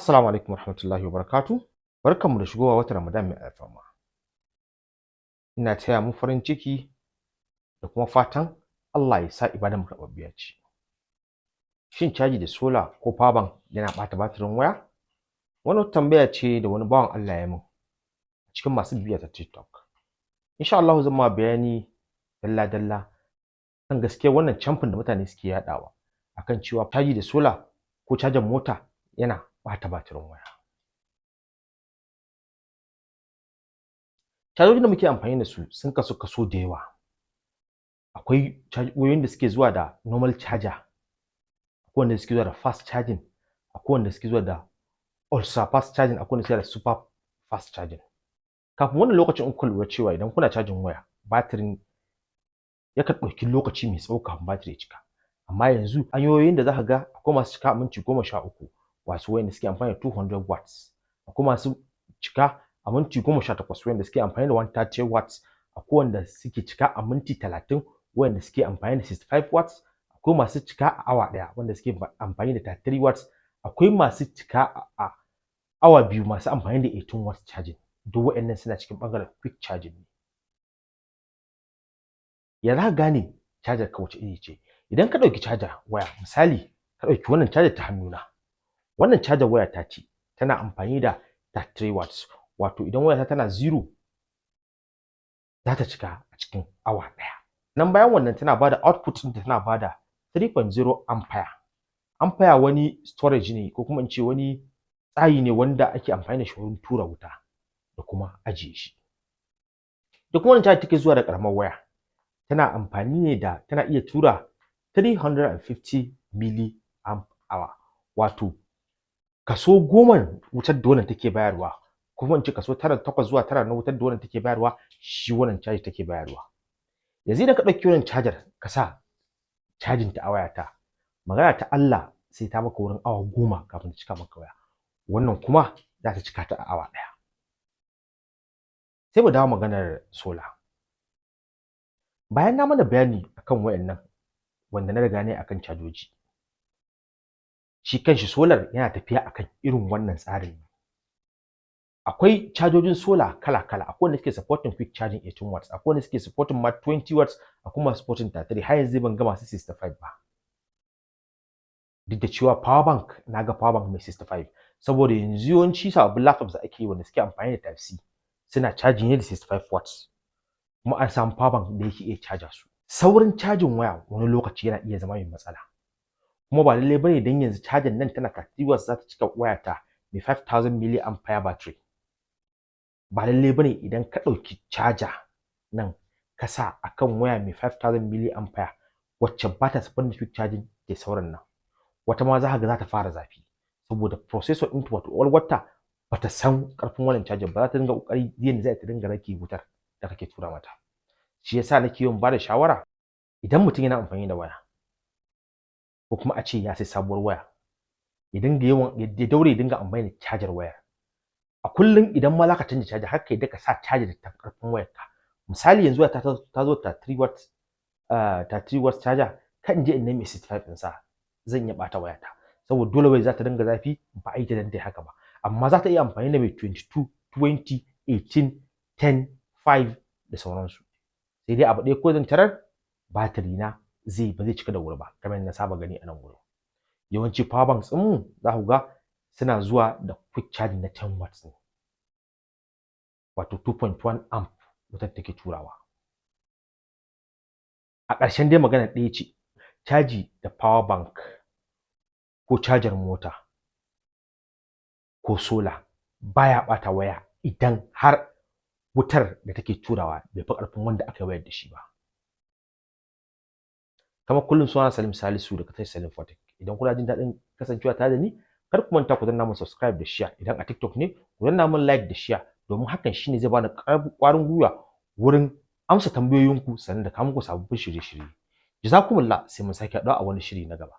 Assalamu alaikum warahmatullahi wabarakatuh. Barkanmu da shigowa watan Ramadan mai alfarma. Ina taya mu farin ciki da kuma fatan Allah ya sa ibadar mu karɓaɓɓiya ce. Shin caji da sola ko power bank yana ɓata batirin waya? Wannan tambaya ce da wani bawan Allah ya min cikin masu bibiya ta TikTok. Insha Allahu zan ma bayani dalla-dalla kan gaskiyar wannan camfin da mutane suke yaɗawa akan cewa caji da sola ko cajin mota yana ɓata batirin waya. Cajojin da muke amfani da su sun kasu kaso da yawa. Akwai wayoyin da suke zuwa da normal charger, akwai wanda suke zuwa da fast charging, akwai wanda suke zuwa da ultra fast charging, akwai wanda suke da super fast charging. Kafin wannan lokacin, in kuka lura cewa idan kuna cajin waya, batirin yakan ɗauki lokaci mai tsawo kafin batiri ya cika. Amma yanzu hanyoyin da zaka ga akwai masu cika a minti 13, wasu wayanda suke amfani da 200 watts, akwai masu cika a minti 18 wayanda suke amfani da 130 watts, akwai wanda suke cika a minti 30 wayanda suke amfani da 65 watts, akwai masu cika a awa ɗaya wanda suke amfani da 33 watts, akwai masu cika a awa 2 masu amfani da 18 watts charging. Duk waɗannan suna cikin ɓangaren quick charging ne. Ya za ka gane cajar ka wace iri ce? Idan ka ɗauki cajar waya, misali ka ɗauki wannan cajar ta hannuna, wannan cajar waya ta ce tana amfani da 33 watts, wato idan wayata tana 0 za ta cika a cikin awa ɗaya. Nan bayan wannan tana bada output ɗinta, tana bada 3.0 ampere. Ampere wani storage ne, ko kuma in ce wani tsayi ne wanda ake amfani da shi wurin tura wuta da kuma ajiye shi. Duk wannan cajar take zuwa da ƙaramar waya tana amfani ne da tana iya tura 350 milliamp hour, wato kaso 10 wutar da wannan take bayarwa, kuma in ce kaso 9, 8 zuwa 9 na wutar da wannan take bayarwa, shi wannan caji take bayarwa. Yanzu idan ka ɗauki wannan cajar ka sa cajin ta a wayata, magana ta Allah, sai ta maka wurin awa 10 kafin ta cika maka waya. Wannan kuma za ta cika ta a awa ɗaya. Sai mu dawo maganar sola. Bayan na mana bayani akan wayannan wanda na riga nayi akan cajoji, shi kanshi solar yana tafiya akan irin wannan tsarin. Akwai cajojin sola kala-kala. Akwai wanda suke supporting quick charging 18 watts, akwai wanda suke supporting ma 20 watts, akwai masu supporting 33. Har yanzu ban ga masu 65 ba, duk da cewa power bank, na ga power bank mai 65, saboda yanzu yawanci sababbin laptops da ake yi wanda suke amfani da type C suna caji ne da 65 watts, kuma an samu power bank da yake iya caja su. Saurin cajin waya wani lokaci yana iya zama mai matsala, kuma ba lallai bane dan yanzu cajin nan tana 30 watts za ta cika wayata mai 5000 milliampere battery. Ba lallai bane idan ka ɗauki caja nan ka sa akan waya mai 5000 milliampere wacce ba ta supporting quick charging da sauran nan, wata ma za ka ga za ta fara zafi, saboda processor ɗinta, wato ƙwaƙwalwarta, ba ta san ƙarfin wannan cajin ba. Za ta dinga ƙoƙari yadda za ta dinga rage wutar da kake tura mata. Shi yasa nake yawan bada shawara, idan mutum yana amfani da waya, ko kuma a ce ya sai sabuwar waya, ya dinga yawan, ya daure ya dinga amfani da cajar wayar a kullum. Idan ma zaka canza caja, har ka yadda ka sa cajar da tafi ƙarfin wayarka. Misali, yanzu wayata ta zo 33 watts, 33 watts charger, kan in je in nemi 65 in sa, zan iya ɓata wayata, saboda dole wai za ta dinga zafi. Ba a yi ta dan ta haka ba, amma za ta iya amfani da mai 22, 20, 18, 10, 5 da sauransu. Sai dai abu ɗaya ko zan tarar batiri na zai ba zai cika da wuri ba kamar yadda na saba gani a nan wurin. Yawanci power banks ɗinmu za ku ga suna zuwa da quick charging na 10 watts ne, wato 2.1 amp wutar take turawa. A ƙarshen dai magana ɗaya ce: caji da power bank ko cajar mota ko sola baya ɓata waya idan har wutar da take turawa bai fi ƙarfin wanda aka wayar da shi ba. Kamar kullum, suna Salim Salisu daga tashar Salim Fortek. Idan kuna jin daɗin kasancewa tare da ni, kar ku manta ku danna mun subscribe da share. Idan a TikTok ne, ku danna mun like da share, domin hakan shine zai bani ƙwarin gwiwa wurin amsa tambayoyinku sannan da kawo muku sababbin shirye-shirye. Jazakumullah, sai mun sake haɗuwa a wani shiri na gaba.